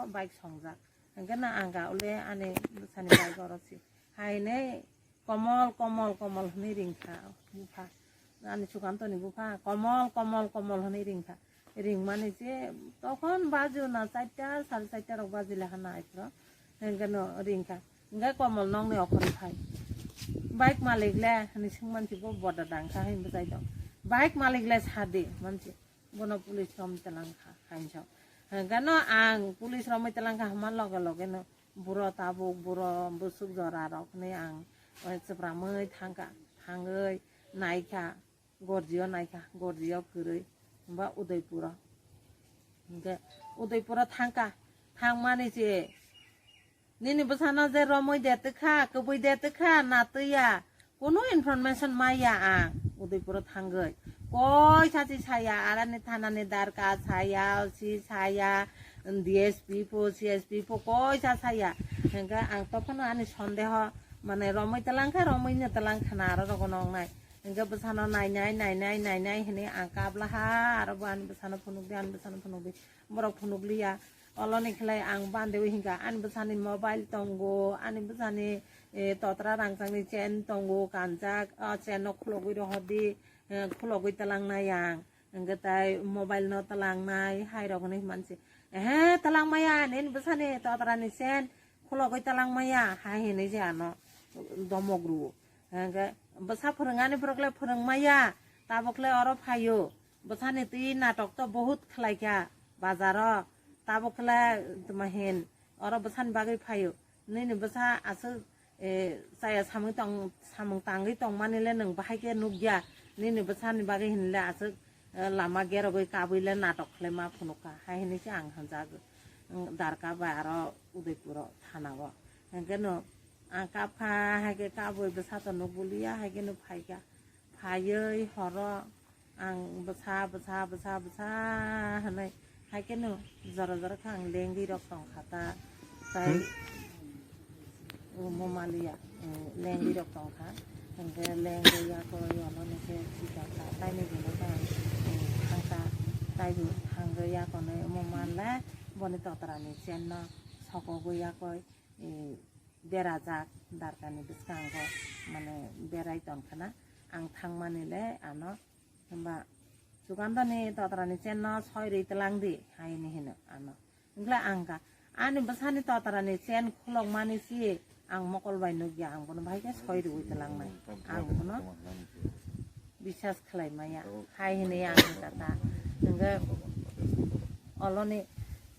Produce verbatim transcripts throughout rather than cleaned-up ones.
bike songjak. Hingke na ang ga ule ani bwsani bike oro si. Haine komol, komol, komol hwnwi ringkha bupha. Ani Sukantoni bupha komol, komol, komol hwnwi ringkha. Ringmani je tokhon bajo na charta, sare charta rok baji lekha na aifro. Hingke no ringkha. Hingke komol nokni okhorwi phai. Bike malik le hwnwi swngmansi bo boda dangkha hwnwi bwchai tong. Bike malik le sadi mansi. Bono police romwi talangkha, hainsa. Hingkhe no ang police romwi talangkha hwnma loge loge no buro tabuk, buro bwswk jora rok hinwi ang, eh, chwpramwi thangkha, thangwi naikha, gorjio naikha, gorjio kwrwi, hwnba Udaipuro. Hingkhe Udaipuro thangkha, thangmani se Nini bwsano je romwi de twkha, kwbwi de twkha, na twiya. Kunu information maya ang Udaipuro thangwi. Koi sachi saya, arani thanani darka saya, O C saya, D S P po, C S P po, koi sa saya. Hingkhe ang tophano ani sondeho, mane romwi twlangkha, romwi no twlangkha na aro rogo nongnai. Hingkhe bwsano nainai, nainai, nainai hinwi ang kaplaha, aro bo ani bwsano phunukdi, ani bwsano phunukdi. Borok phunukliya. Oloni khlai ang bandewi hingka ani bwsani mobile tongo, ani bwsani, eh, totra rangchakni chain tongo, kanjak, o chain no khulogwi rohordi, eh, khulogwi twlangnai ang. Hingke tai mobile no twlangnai, hai rok hinwi mansi. Ehe, twlangmaya, nini bwsani totrani chain khulogwi twlangmaya, hai hinwi je ano domok rwo. Hingke bwsa phwrwngani borok le phwrwngmaya, tabuk le oro phaio. Bwsani twi natok to bahut khlaikha bazaro. Tabuk khle tuma hin oro bwsani bagwi phaio. Nini bwsa aswk, eh, chaya samung tong, samung tangwi tongmani le nwng bahai khe nukya. Nini bwsani bagwi hinle aswk, eh, lama gerogwi kabwi le natok khlai ma phunukha. Hai hinwi se ang hwnjago. Wng darka bai aro Udaipuro thanao. Hwnkhe no ang kapkha, hai khe kabwi bwsa to nukbuliya, hai khe no phaikha. Phaiwi horo ang bwsa, bwsa, bwsa, bwsa hwnwi hai kheno jora jora khe ang lengwi rok tong kha ta. Tai, hmm, o mo maliya, eh, lengwi rok tong kha. Hwnkhe lengwi yakoi ono ni khe sika kha, tai ni bini khe ang, eh, thang kha. Tai bo thangwi yakonwi omo manle boni totrani chain no sokogwi yakoi, eh, berajak darkani bwskango, mane berai tongkhana ang thangmani le ano hwnba Sukantoni totrani chain no soi rwi twlang di hai hinwi hino ano. Wngkla ang kha ani bwsani totrani chain khulokmani si ang mokol bai nukya, ang bono bahai khe soi rwi tlangnai, ang bono biswas khlai maya hai hinwi ang kha ta. Hwnkhe oloni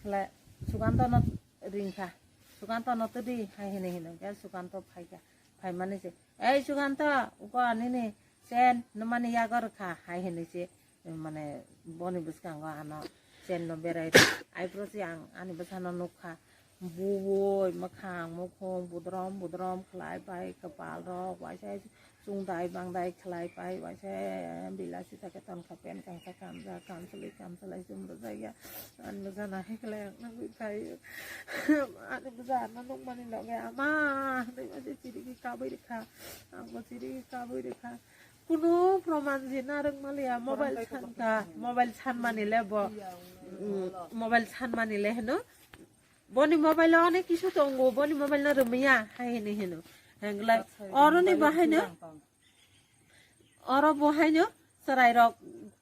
khlai Sukantono ringkha. Sukantono twdwi hai hinwi hino khe Sukanto phaikha. Phaimani se, "Ei Sukanto, uko nini chain nwmani yago rwkha," hai hinwi se, mane boni bwskango ano chain no berai rw. Aipro se ang ani bwsano nukha. Buwoi mwkhang mukhung budrom budrom khlai pai, kwpal rok waisa Chwng dai bang dai khlai pai, waisa bila sita khe ton kha, pen kangsa kamjak, kamchlwi kamchlai chwng rwjak ya. Ani bwsa nahai khlai ang nugwi phai. Ani bwsa ano nukmani loge ama hinwi waisa chirigwi kabwi rwkha. Ang bo chirigwi kabwi rwkha. Kunu proman je narwk maliya, mobile sankha, mobile sanmani le bo, mm, mobile sanmani le heno. Boni mobile o onek kisu tongo, boni mobile no rwmaya, hai hinwi hino. Hengla, oro ni bahai no, oro bahai no, chwrai rok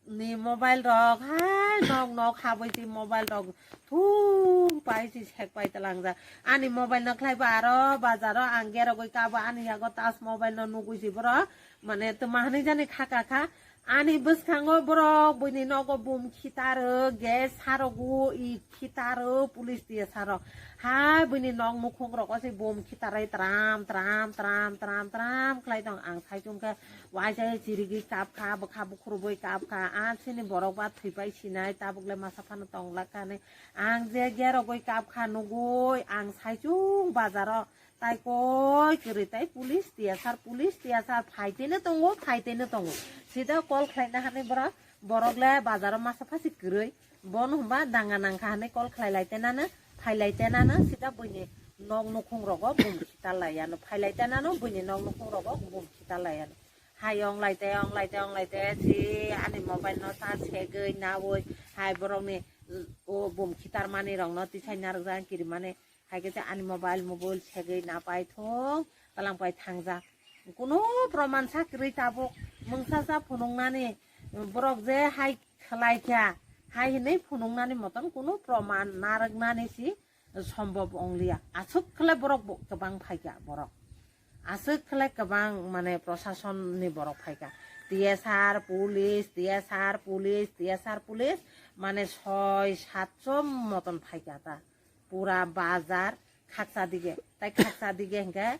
ni mobile rok, hai nok nok habwi twi mobile rok thung pai si sek pai talangjak. Ani mobile no khlai bo aro bazar o ang gerogwi kabo ani yago touch mobile no nugwi si borok, mane twma hinwi jani khaka kha. Ani bwskango borok buini nogo bum khitaro, gas sarogo, i khitaro, police T S R rok. Hai buini nok nukhung rogo se bum khitarwi tram, tram, tram, tram, tram khlai tong. Ang saichung khe waisa chirigwi kap kha, bwkha bukhurubwi kap kha. A chini borok ba thwipai sinai, tabuk le masa phano tong lak kha hinwi. Ang je gerogwi kap kha nugwi, ang saichung bazaro Tai koi kwrwi tai police T S R, police T S R phai tene tongo, phai tene tongo. Sida call khlaina hani borok, borok le bazaro masa phasi kwrwi. Bono hwnba danga nangkha hani call khlai lai tenano, phai lai tenano, sida buini nok nukhung rogo bum khitar lai ano, phai lai tenano buini nok nukhung rogo bum khitar lai ano. Hai ong lai te, ong lai te, ong lai te, si ani mobile no charge segwi nawi, hai borokni o bum khitar mani rokno tisai narwkjak kirimani, hai khe ani mobile mobile segwi napai thung talang pai thangjak. Kuno proman sa kwrwi tabuk mungsa sa phunuknani borok je hai khlai kha, hai hinwi phunuknani moton kuno proman narwknani si sombhob wngliya. Aswk khle borok bo kwbang phaikha borok. Aswk khle kwbang mane prosason ni borok phaikha. T S R, police, T S R, police, T S R, police, mane soi satso moton phaikha ta. Pura bazar khaksa dige. Tai khaksa dige hinkhe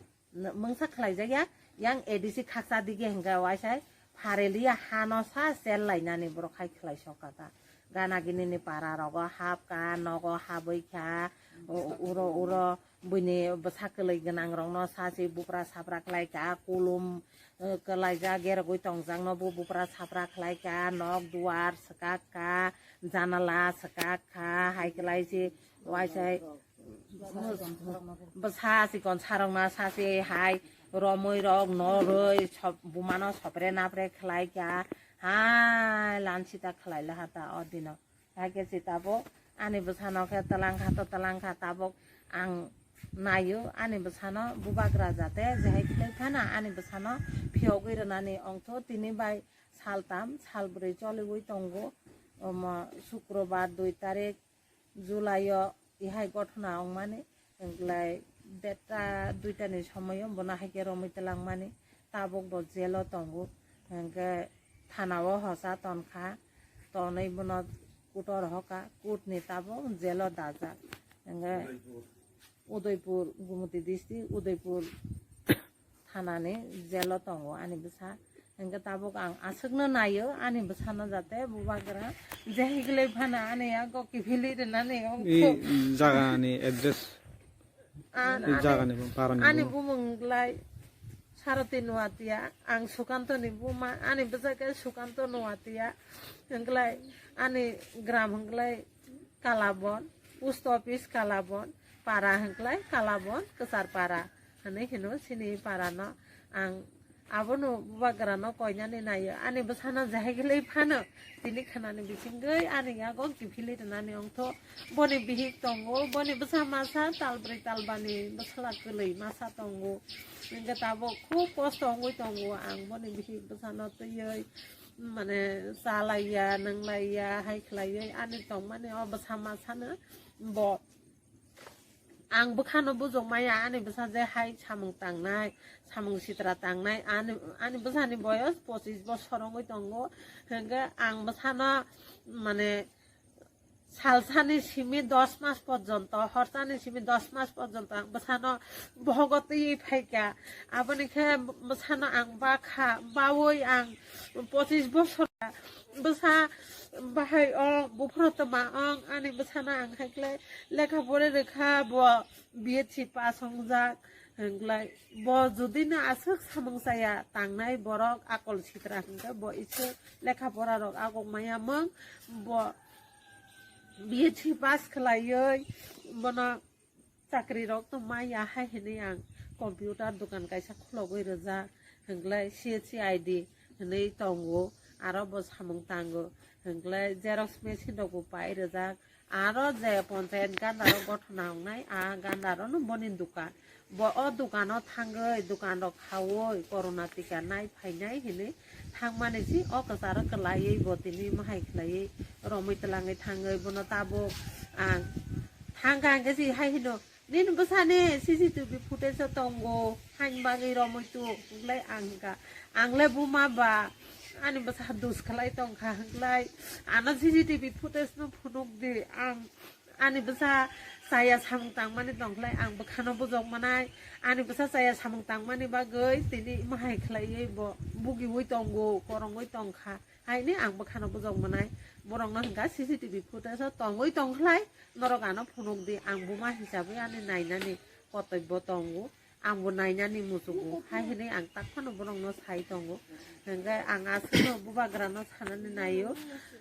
mungsa khlaijakya, yang A D C khaksa dige hinkhe waisai phareliya hano sa sel lainani borok hai khlai sokha ta. Gana gini ni para rogo hapkha, nogo habwi kha, u-, uro, uro buini bwsa kwlwi gwnang rokno sachi bupra sapra khlai kha, kulum, eh, kwlaijak gerogwi tongjak no bo bupra sapra khlai kha, nok duar swkak kha, janala swkak kha, hai kwlai se waisai bwsa sikon sarokna sachi hai romwi rok norwi sop-, bumano sopre napre khlai kha, hai lansita khlai laha ta o dino. Hai khe se tabuk ani bwsano khe twlang kha to twlang kha tabuk ang naio ani bwsano bubagra jate jehai khlai phano ani bwsano phiyogwi rwnani ongtho tini bai sal tam sal bwrwi choliwi tongo. Omo sukrobar dui tarik July o ihai gothona wngmani, wngklai detta duita ni somoio bono hai khe romwi twlangmani, tabuk bo jail o tongo, hwnkhe thana o hosa tonkha, tonwi bono court o rohorkha, court ni tabuk jail o dajak, hwnkhe Udaipur, Gumoti district, Udaipur thanani jail o tongo ani bwsa. Hwnkhe tabuk ang aswkno naio ani bwsano jate bubagra je higlai phano ani yago kiphilwi rwnani I ongkho. Jagani address, An-, i ani, jagani bumung, parani ani bumung. Bumung lai Saroti Nuatia, ang Sukantoni buma, ani bwsa khe Sukanto Nuatia, hwnkhlai ani gram hwnkhlai Kalabon, post office Kalabon, para hwnkhlai Kalabon, Kwchar para hwnwi hino chini para no. Ang abono bubagra no koinani naio, ani bwsano jahigilai phano tini khanani bisingwi ani yago kiphilwi rwnani ongtho. Boni bihik tongo, boni bwsa masa talbrwi talbani bwsla kwlwi masa tongo. Hwnkhe tabuk khub kosto wngwi tongo ang boni bihik bwsano twiwi. Mane chalaiya, nwnglaiya, hai khlaiwi ani tongmani o bwsa masano bo ang bwkhano bujokmaya, ani bwsa je hai samung tangnai, samung sitra tangnai, ani, ani bwsani boyos pochis bosor wngwi tongo, hwnkhe ang bwsano mane salsani simi dos mas porjonto, horsani simi dos mas porjonto ang bwsano bohogo twiwi phaikha. Aboni khe bwsano ang bakha, baui ang pochis bosor bwsa bahai ong, buphuru tma ong, ani bwsano ang hai khlai lekha pore rwkha, bo B S C pass wngjak, hwnkhlai bo jodi no aswk samung chaya tangnai borok akol sitra hwnkhe bo iswk lekha pora rok agok maya mung, bo B S C pass khlaiwi bono chakri rok to maya hai hinwi ang computer dokan kaisa khulogwi rwjak, hwnkhlai C H I D hinwi tongo, aro bo samung tango, hwnkhlai xerox machine rok bo pai rwjak, aro je ponchayat gandaro gothona wngnai, a gandaro no boni dokan. Bo o dukano thangwi, dukan rok khaui, corona tika nai phainai hinwi thangmani si o kwcharo kwlaiwi bo tini mahai khlaiwi romwi twlangwi thangwi bono tabuk ang thangkha hwnkhe si hai hino, "Nini bwsani C C T V footage o tongo, haini bagwi romwi tu," hwnkhlai ang hwnkha, "Ang le buma ba, ani bwsa dus khlai tongkha," hwnkhlai, "Ano C C T V footage no phunuk di, ang ani bwsa chaya samung tangmani tongkhlai, ang bwkhano bujok manai, ani bwsa chaya samung tangmani bagwi tini mahai khlaiwi bo bugiwi tongo, korongwi tongkha." Haini ang bwkhano bujok manai, borokno hwnkha C C T V footage o tongwi tongkhlai, norok ano phunuk di, ang buma hisabwi ani nainani kotobbo tongo, ang bo nainani muchungo, hai hinwi ang tak phano borokno sai tongo. Hwnkhe ang aswkno bubagrano sanani naio,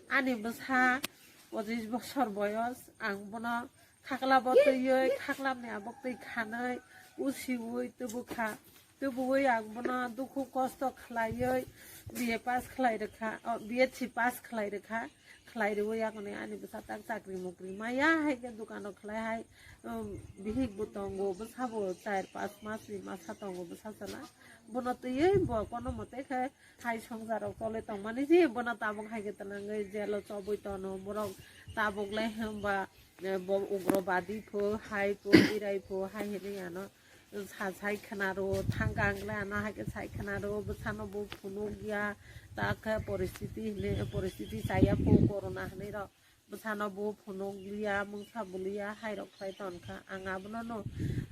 ani bwsa pochis bosor boyos, ang bono khaklabo twiwi, khaklamni abok twi khanwi, usiui tubukha. Tubuwi ang bono dukhu kosto khlaiwi B A pass khlai rwkha, o, B S C pass khlai rwkha. Khlai rwi yakni ani bwsa tak chakri mukri maya, hai khe dukano khlai hai, um, bihik bo tongo, bwsa bo char pas mas ni masa tongo bwsa chwla. Bono twiwi bo kono mote khe hai songjarok chole tongmani je bono tabuk hai khe twnangwi jelo chobwi tono borok tabuk le hwnba, eh, bo ugrobadi pho, hai pho, irai pho, hai hinwi ano sa sai khwnaro, thangkang le ano hai khe sai khwnaro, bwsano bo phunukya, ta khe poristiti hinwi, poristiti chaya pho corona hinwi rok, bwsano bo phunukliya, mungsa buliya, hai rok khlai tonkha. Ang abono no,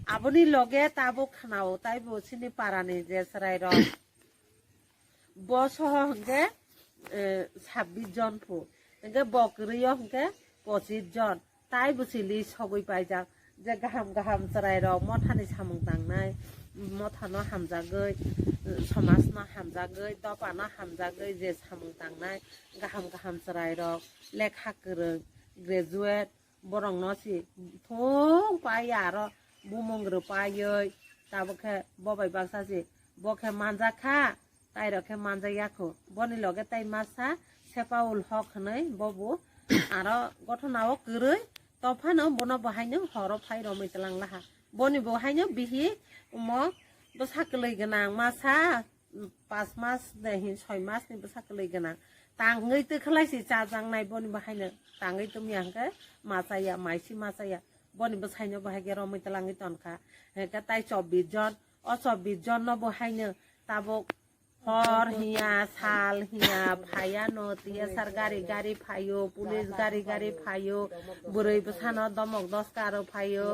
aboni loge tabuk khwnao, taibo chini parani je chwrairok. Bo soho hwnkhe, eh, sabbish jon phu. Hwnkhe bo kwrwi o hwnkhe pochis jon. Tai bo chili sogwi paijak. Je gaham gaham chwrairok mothani samung tangnai, mothano hamjagwi, eh, somajno hamjagwi, dophano hamjagwi je samung tangnai, gaham gaham chwrairok, lekha kwrwng, graduate, borokno si thung pai aro bumung rwpaiwi tabuk khe bo bai baksa si bo khe manjak kha, tai rok khe manjak ya kho. Boni loge tai masa Sepaul Hok hwnwi bo bo aro gothona o kwrwi, tophano bono bo haino horo phai romwi twlang laha. Boni bo haino bihik omo bwsa kwlwi gwnang masa pas mas de hin soi mas ni bwsa kwlwi gwnang. Tangwi twi khlai si chajaknai boni bo haino tangwi tumi hwnkhe machaya, maisi machaya. Boni bwsaino bo hai khe romwi twlangwi tonkha. Hwnkhe tai chobbish jon, o chobbish jon no bo haino tabuk hor hiya, sal hiya, phaiya no, T S R gari gari phaio, police gari gari phaio, bwrwi bwsano domok doska aro phaio,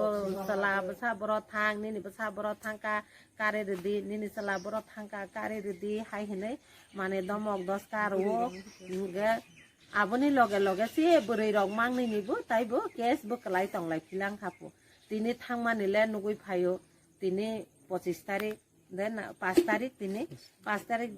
chwla bwsa borok thang, nini bwsa borok thangkha, kare rwdi, nini chwla borok thangkha, kare rwdi, hai hinwi mane domok doska rwo. Hwnkhe aboni loge loge se bwrwi rok mangnini bo taibo case bo kwlai tonglai philang kha pho. Tini thangmani le nugui phaio, tini pochis tarik, de na, pas tarik tini, pas tarik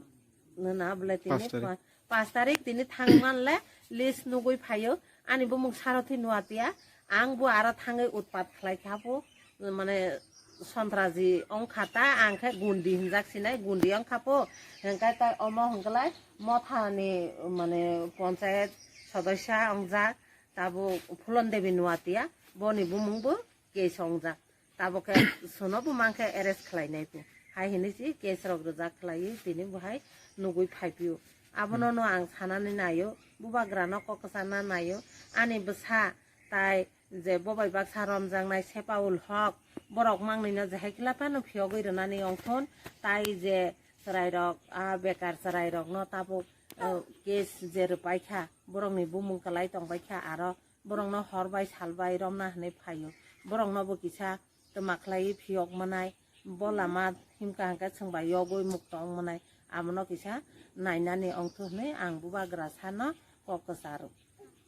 na bole tini, pas tarik. Pa-, pas tarik tini thangman le list nugui phaio. Ani bumung Sarathi Nuatia, ang bo aro thangwi utpat khlai kha pho, mane sontraji ongkha ta, ang khe gundi hinjak sinai, gundi ongkha pho, hwnkhe ta omo hwnkhe lai mothani mane ponchayat sodosya ongjak, tabuk Phulon Devi Nuatia, boni bumung bo case ongjak. Tabuk khe sono bo mankhe arrest khlainai pho. Hai hinwi si case rok rwjak khlaiwi tini bo hai nugui phai phio. Abono no ang sanani naio, bubagra no kok kwchana naio. Ani bwsa tai je bo bai baksa romjaknai Sepaul Hok, borok mangnwi no je hai khe phano phiyogwi rwnani ongthon, tai je chwrairok, a bekar chwrairokno tabuk, o, case je rwpaikha, borokni bumung kwlai tongbaikha, aro borokno hor bai sal bai romna hinwi phaio. Borokno bo kisa twma khlaiwi phiyok manai, bo lama himkha hwnkhe chwng bai yogwi mukto wng manai, abono kisa nainani ongthu hinwi ang bubagra sano kok kwcharo.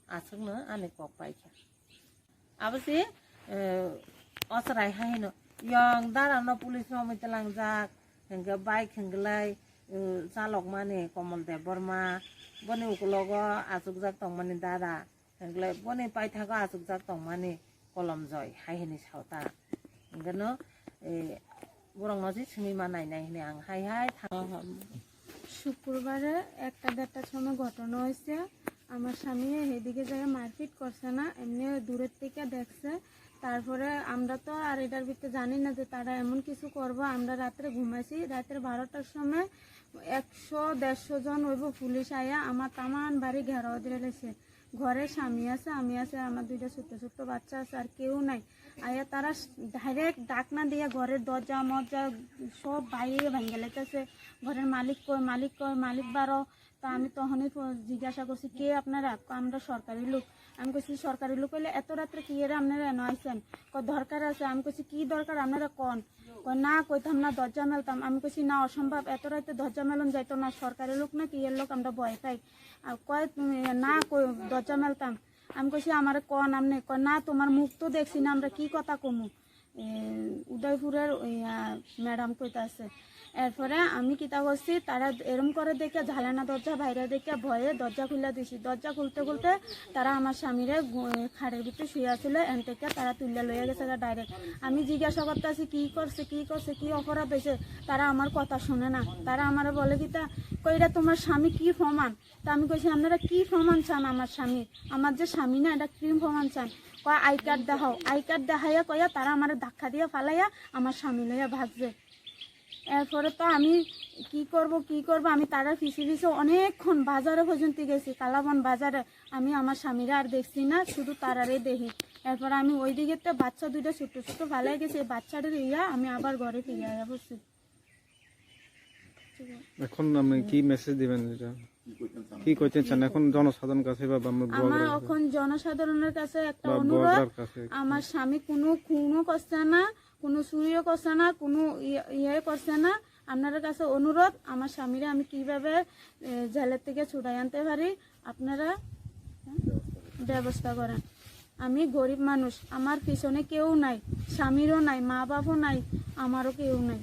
Aswkno ani kok paikha. Abo se, eh, o chwrai hai hino, yong dara no police romwi twlangjak, hwnkhe bike hwnkhe lai, eh, chalokmani Komol Debbarma, boni ukulogo achukjak tongmani dara, hwnkhe lai boni paithago achukjak tongmani Kolom Joy hai hini sao ta. Hwnkhe no, eh, borokno se swngwi ma nainai hini ang hai hai tha-, শুক্রবারে একটা দেড়টার সময় ঘটনা হয়েছে। আমার স্বামী এদিকে যায় মারপিট করছে না, এমনি দূরের থেকে দেখছে। তারপরে আমরা তো আর এটার ভিতরে জানি না যে তারা এমন কিছু করবো। আমরা রাত্রে ঘুমাইছি, রাত্রে বারোটার সময় একশো দেড়শো জন হইব পুলিশ আয়া আমার তামান বাড়ি ঘেরাও দিয়ে লেছে। ঘরে স্বামী আছে, আমি আছে, আমার দুইটা ছোট্ট ছোট্ট বাচ্চা আছে, আর কেউ নাই। আয়া তারা ডাইরেক্ট ডাক না দিয়ে ঘরের দরজা মরজা সব বাইরে ভেঙে লেতেছে। ঘরের মালিক কই, মালিক কই, মালিক বারো। তো আমি তখনই ফো-, জিজ্ঞাসা করছি, "কে আপনারা?" কয়, "আমরা সরকারি লোক।" আমি কইছি, "সরকারি লোক হইলে এত রাত্রে কি এরা আপনারা এনে আইছেন?" কয়, "দরকার আছে।" আমি কইছি, "কি দরকার? আপনারা কন।" কয়, "না, কইতাম না, দরজা মেলতাম।" আমি কইছি, "না, অসম্ভব, এত রাতে দরজা মেলন যাইতো না, সরকারি লোক নাকি এর লোক আমরা ভয় পাই।" আর কয়, "তুমি না, কই দরজা মেলতাম।" আমি কইছি, "আমারে কন আপনি।" কয়, "না, তোমার মুখ তো দেখছি না, আমরা কি কথা কমু?" এ, উদয়পুরের ওই, আহ, ম্যাডাম কইতাছে, এরপরে আমি কিতা করছি, তারা এরম করে দেখে ঝালানা দরজা বাইরে দেখে ভয়ে দরজা খুলে দিছি। দরজা খুলতে খুলতে তারা আমার স্বামীরে গু-, খাটের ভিতরে শুয়ে আছিল, এন থেকে তারা তুলে লইয়া গেছে গা ডাইরেক্ট। আমি জিজ্ঞাসা করতেছি কি করছে, কি করছে, কি অপরাধ হয়েছে, তারা আমার কথা শুনে না। তারা আমারে বলে কিতা, কই, "এটা তোমার স্বামী, কি প্রমাণ?" তা আমি কইছি, "আপনারা কি প্রমাণ চান আমার স্বামীর? আমার যে স্বামী না, এটা কি প্রমাণ চান?" কয়, "আই কার্ড দেখাও।" আই কার্ড দেখাইয়া কইয়া তারা আমার ধাক্কা দিয়ে ফালাইয়া আমার স্বামী লইয়া ভাগছে। এরপরে তো আমি কি করব, কি করব, আমি তারা পিছে পিছে অনেকক্ষণ বাজারে পর্যন্ত গেছি, কালাবন বাজারে। আমি আমার স্বামীরা আর দেখছি না, শুধু তারারে দেখি। এরপর আমি ওই দিকে তো বাচ্চা দুইটা ছোট ছোট ফালাই গেছে, এই বাচ্চাটা লইয়া আমি আবার ঘরে ফিরে আয়া পড়ছি। এখন আপনি কি মেসেজ দিবেন এটা? কি কইতে চান এখন জনসাধারণের কাছে বা আমরা আমার ব্লগার এখন জনসাধারণের কাছে একটা বা অনুরোধ, ব্লগার কাছে? আমার স্বামী কোনো খুনও করছে না, কোনো চুরিও করছে না, কোনো ইয়ে, ইয়ে করছে না। আপনাদের কাছে অনুরোধ, আমার স্বামীরে আমি কিভাবে, এ, জেলের থেকে ছুটাই আনতে পারি, আপনারা, হ্যাঁ, ব্যবস্থা করেন। আমি গরিব মানুষ, আমার পিছনে কেউ নাই, স্বামীরও নাই, মা বাবাও নাই, আমারও কেউ নাই।